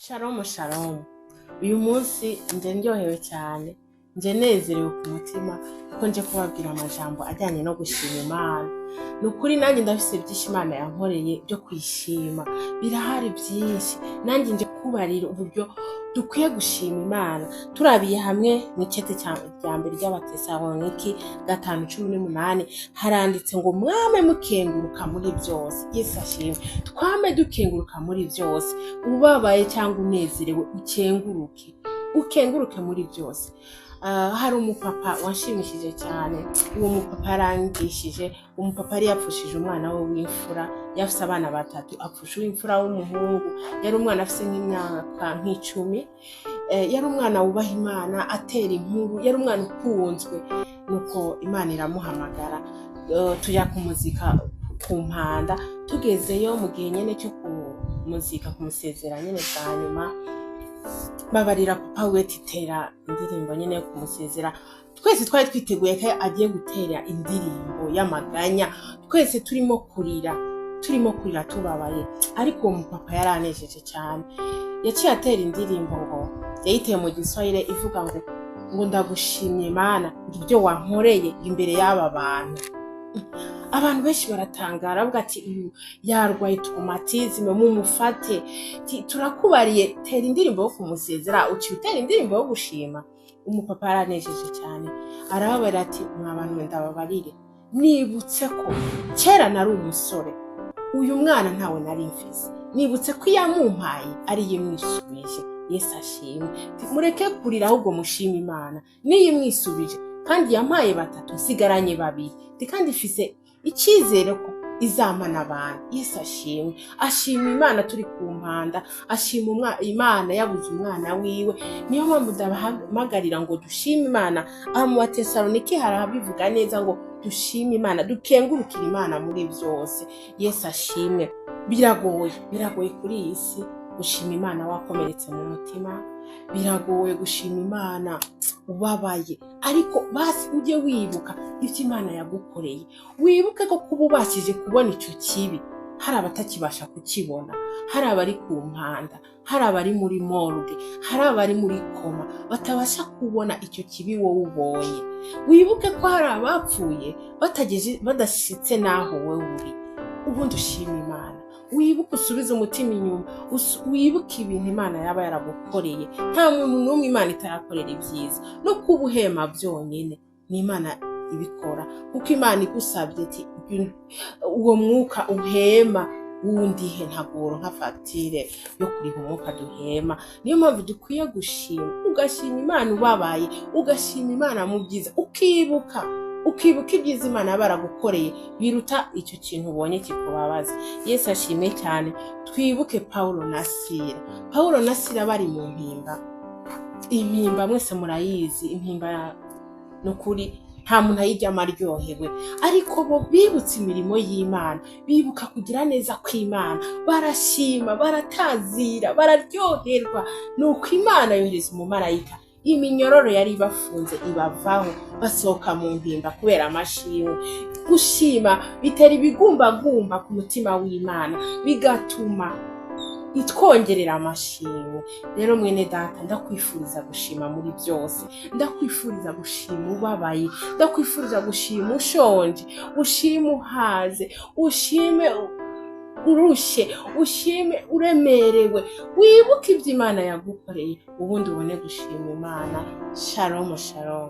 Shalom shalom. Uyu munsi nje ndyohewe cyane, nje nezerewe ku mutima kuko nje kubabwira amajambo ajyanye no gushima Imana. Ni ukuri nanjye ndafise byinshi Imana yankoreye byo kwishima, birahari byinshi. Nanjye nje kubarira uburyo dukwiye gushima Imana. Turabiye hamwe mu icete rya mbere ry'Abatesaloniki 5:18 haranditse ngo mwame mukenguruka muri byose. Yesu ashimwe. Twame dukenguruka muri byose. Ubabaye cyangwa unezerewe ukenguruke, ukenguruke muri byose. Hari umupapa wanshimishije cyane. Uwo mupapa yarangishije. Umupapa yari yapfushije umwana we w'imfura, yafise abana batatu, apfusha uw'imfura w'umuhungu. Yari umwana afise nk'imyaka nk'icumi. Yari umwana wubaha Imana, atera inkuru, yari umwana ukunzwe. Nuko Imana iramuhamagara. Tuja kumuzika ku mpanda. Tugezeyo mu gihe nyene cyo kumuzika, kumusezera nyene bwa nyuma, babarira papa we titera indirimbo nyene yo kumusezera. Twese twari twiteguye ko agiye gutera indirimbo y'amaganya, twese turimo kurira, turimo kurira tubabaye. Ariko uwo mupapa yaranejeje cyane. Yaciye atera indirimbo ngo yayiteye mu Giswahili, ivuga ngo ndagushimye Mana, ngo ibyo wankoreye imbere y'aba bantu. Abantu benshi baratangara, bavuga ati uyu yarwaye traumatisme, mumufate. Turakubariye tera indirimbo yo kumusezera, uciye utera indirimbo yo gushima. Umupapa yaranejeje cyane, arababarira ati mwa bantu mwe, ndababarire, nibutse ko kera nari umusore, uyu mwana ntawe nari mfise, nibutse ko iyo amumpaye ariyo imwisubije. Yesu ashimwe. Mureke kurira, ahubwo mushime Imana niyo imwisubije, kandi yampaye batatu, nsigaranye babiri. Kandi ifise icyizere ko izampa n'abantu. Yesu ashimwe. Ashima Imana turi ku mpanda, ashima Imana yabuze umwana wiwe. Niyo mpamvu ndabahamagarira ngo dushime Imana. Aha mu Batesalonike harabivuga neza ngo dushime Imana, dukengurukire Imana muri byose. Yesu ashimwe. Biragoye, biragoye kuri iyi si gushima Imana wakomeretse mu mutima, biragoye gushima Imana ubabaye, ariko basi ujye wibuka ibyo Imana yagukoreye, wibuke ko kuba ubashije kubona icyo kibi hari abatakibasha kukibona, hari abari ku mpanda, hari abari muri morgue, hari abari muri coma batabasha kubona icyo kibi wowe ubonye. Wibuke ko hari abapfuye batageze, badashitse n'aho wowe uri. Ubundi ushima Imana, wibuke, usubize umutima inyuma, wibuke ibintu Imana yaba yaragukoreye. Nta muntu n'umwe Imana itarakorera ibyiza. No kuba uhema byonyine ni Imana ibikora, kuko Imana igusabye ati uwo mwuka uhema wundihe, ntabwo woronka fagitire yo kuriha umwuka duhema. Niyo mpamvu dukwiye gushima, ugashima Imana ubabaye, ugashima Imana mu byiza, ukibuka ibyiza Imana yaba yaragukoreye biruta icyo kintu ubonye kikubabaza. Yesu ashimwe cyane. Twibuke Paulo na Sila. Paulo na Sila bari mu mpimba. Impimba mwese murayizi. Impimba ni ukuri nta muntu ayijyamo aryohewe, ariko bo bibutse imirimo y'Imana, bibuka kugira neza kw'Imana, barashima, baratazira, bararyoherwa. Nuko Imana yohereza umumarayika, iminyororo yari ibafunze ibavaho, basohoka mu mpimba kubera amashimwe. Gushima bitera ibigumbagumba ku mutima w'Imana, bigatuma itwongerera amashimwe. Rero mwene data, ndakwifuriza gushima muri byose. Ndakwifuriza gushima ubabaye, ndakwifuriza gushima ushonje, ushime uhaze, ushime urushe, ushime uremerewe. Wibuke ibyo Imana yagukoreye, ubundi ubone gushima Imana. Shalom shalom.